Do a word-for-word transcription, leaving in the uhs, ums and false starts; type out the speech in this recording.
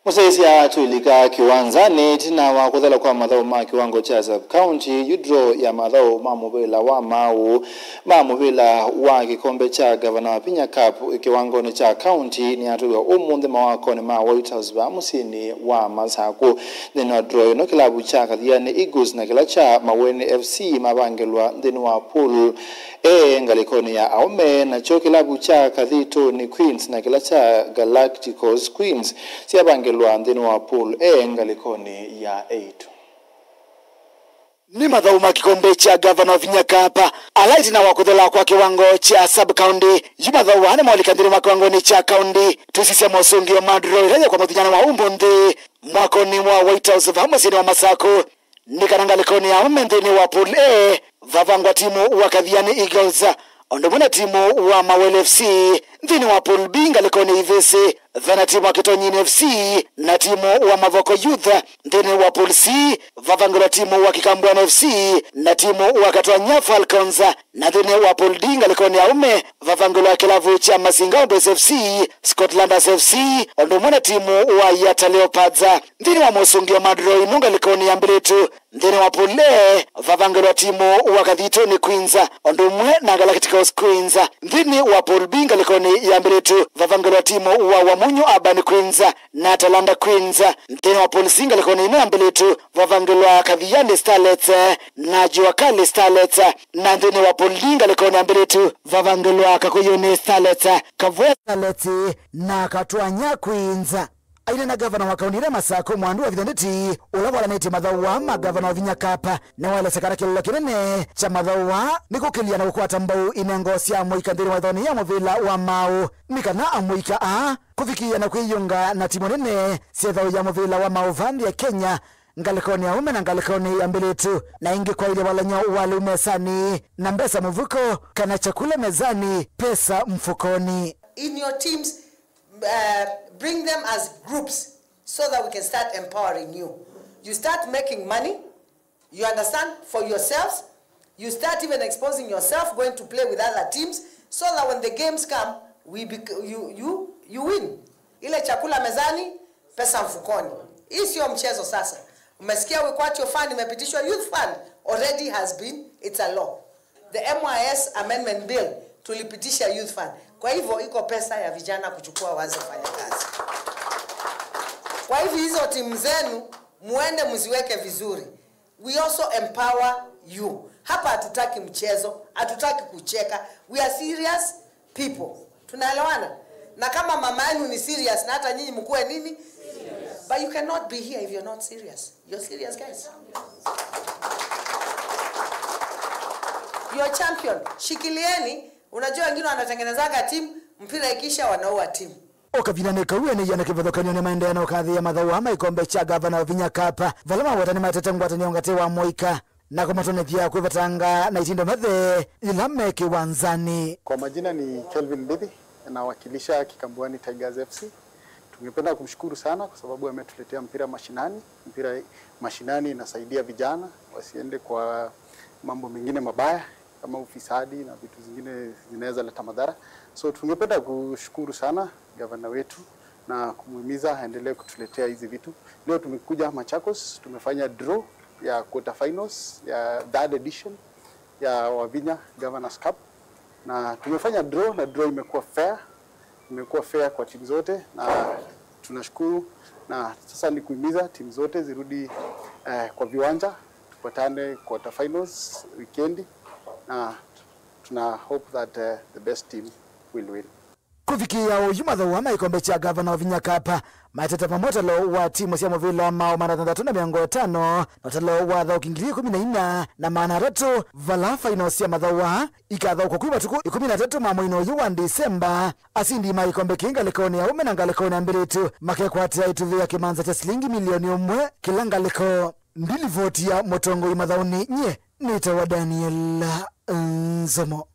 Mũsyaĩĩsya twĩlika kĩwanzanĩ ĩtina wa kũthela kwa mathaũ ma kĩwango kya sub-county, yu draw ya mathaũ ma mũvĩla wa maaũ ma mũvĩla wa kĩkombe kya Gavana wa Vinya Cup kĩwangonĩ kya county nĩyatwĩwa ũmũnthĩ mawakonĩ ma White House vaa mũsyĩnĩ wa Masakũ. Nthĩnĩ wa draw ĩno, kĩlavu kya Kathiani Eagles na kĩla kya Maweni F C mavangĩlwa nthĩnĩ wa pool A ngalĩkonĩ ya aũme, nakyo kĩlavu kya Kathitũni Queens na kĩla kya Galacticos Queens syavangĩlwa nthĩnĩ wa pool A ngalĩkonĩ ya eĩtu. Nĩ mathaũ ma kĩkombe kya Gavana wa Vinya Cup, ala ĩtina wa kũthela kwa kĩwango kya sub-county. Yu mathaũ aa nĩmaũlika nthĩnĩ wa kĩwangonĩ kya county. Twĩsisya mosũngĩo ma draw ĩla yĩkwa mũthenyanĩ wa ũmũnthĩ mwakonĩ wa White House vaa mũsyĩnĩ wa Masakũ. Nĩ kana ngalĩkonĩ ya aũme nthĩnĩ wa pool A, vavangwa timu wa Kathiani Eagles, o ũndũ ũmwe na timu wa Maweni F C. Nthĩnĩ wa pool B ngalĩkonĩ ya ivĩsĩ, vena timu wa Kĩtonyinĩ F C na timu wa Mavoko Youth. Nthĩnĩ wa pool C, vavangĩlwa timu wa Kĩkambwani F C na timu wa Katwanya Falcons. Na nthĩnĩ wa pool D ngalĩkonĩ ya aũme, vavangĩlwa kĩlavu kya Masinga Boys F C, Scotlanders F C, o ũndũ ũmwe na timu wa Yatta Leopards. Nthĩnĩ wa mosũngĩo ma draw ĩno ngalĩkonĩ ya mbĩlĩtu, nthĩnĩ wa pool A, vavangĩlwa timu wa Kathitũni Queens, o ũndũ ũmwe na Galacticos Queens. Nthĩnĩ wa pool B ngalĩkonĩ ya mbĩlĩtu, vavangĩlwa timu wa Wamunyu Urban Queens na Talanta Queens. Nthĩnĩ wa pool C ngalĩkonĩ ĩno ya mbĩlĩtu, vavangĩlwa Kathiani Starlets na Jua Kali Starlets. Na nthĩnĩ wa pool D ngalĩkonĩ ya mbĩlĩtu, vavangĩlwa Kakuyuni Starlets, Kavoya Starlets na Katwanya Queens. Aineena ngavana wa kaunti ĩla Masakũ, Mwandu wa Vithendeti, ũla walanĩtye mathaũ aa ma Gavana wa Vinya Cup, nĩwaelesya kana kĩlĩlo kĩnene kya mathaũ aa nĩ kũkĩlya na kũkwata mbau inengo sya amũika nthĩnĩ wa ĩthonĩ ya mũvĩla wa maaũ, nĩ kana amũika aa kũvikĩĩa na kwĩyĩunga na timu nene sya ĩthaũ ya mũvĩla wa maaũ vaa nthĩ ya Kenya, ngalĩkonĩ ya aũme na ngalĩkonĩ ya mbĩlĩtu, na ĩngĩ kwaĩlya walany'o wa lĩu mesanĩ na mbesa mũvuko, kana chakula mezani, pesa mfukoni. In your teams, uh, bring them as groups so that we can start empowering you. You start making money, you understand, for yourselves. You start even exposing yourself, going to play with other teams, so that when the games come, we bec- you, you, you win. Ile chakula mezani, pesa mfukoni. Hii sio mchezo sasa. Umesikia Equity Fund imepitishwa, Youth Fund already has been, it's a law. The M Y S Amendment Bill tulipitisha Youth Fund. Kwa hivyo iko pesa ya vijana kuchukua waanze kufanya kazi. Kwa hivyo hizo timu zenu muende mziweke vizuri. We also empower you. Hapa hatutaki mchezo, hatutaki kucheka. We are serious people. Tunaelewana? Na kama mama yenu ni serious, na hata nyinyi mkuwe nini? Serious. But you cannot be here if you're not serious. You're serious, guys. You're champion. Shikilieni. Unajua wengine wanatengenezaga timu, mpira ikiisha wanaua timu. O kavindanĩ kau, ene ĩana kĩvathũkany'o nĩmaendeea na ũkathĩĩa mathaũ aa ma ĩkombe kya Gavana wa Vinya Cup, vala mawetani maetete ngwatanĩo ngatĩ wa amũika na kũmatonyethya kwĩvetanga na itindo methe yĩla me kĩwanzanĩ. Kwa majina ni Kelvin Mbithi, nawakilisha Kikambwani Tigers F C. Tungependa kumshukuru sana kwa sababu ametuletea mpira mashinani. Mpira mashinani inasaidia vijana wasiende kwa mambo mengine mabaya kama ufisadi na vitu zingine zinaweza leta madhara. So tungependa kushukuru sana gavana wetu na kumuhimiza aendelee kutuletea hizi vitu. Leo tumekuja Machakos, tumefanya draw ya quarter finals ya third edition ya Wavinya Governors Cup, na tumefanya draw, na draw imekuwa fair, imekuwa fair kwa timu zote, na tunashukuru. Na sasa ni kuhimiza timu zote zirudi, eh, kwa viwanja, tupatane quarter finals weekend, na tuna hope that, eh, the best team will win. Kũvikĩĩa oyu, mathaũ aa ma ĩkombe kya Gavana wa Vinya Cup maetete vamwe ũtalo wa timu sya mũvĩla wa maaũ maana thanthatũ na mĩongo ĩtano na ũtalo wa athaũki ngili ikũmi na inya na maana atatũ, vala final sya mathaũ aa ikathaũkwa kwĩ matukũ ikũmi na atatũ ma mweinĩ ũyũ wa Ndisemba. Asindi ma ĩkombe kĩĩ ngalĩkonĩ ya aũme na ngalĩkonĩ ya mbĩlĩtu makekwatĩa ĩtuvĩ ya kĩmanza kya silingi milioni ũmwe kĩla ngalĩko. Ndilivoti ya mũtongoi mathaũnĩ, nyie nĩtawa Daniel Nzomo.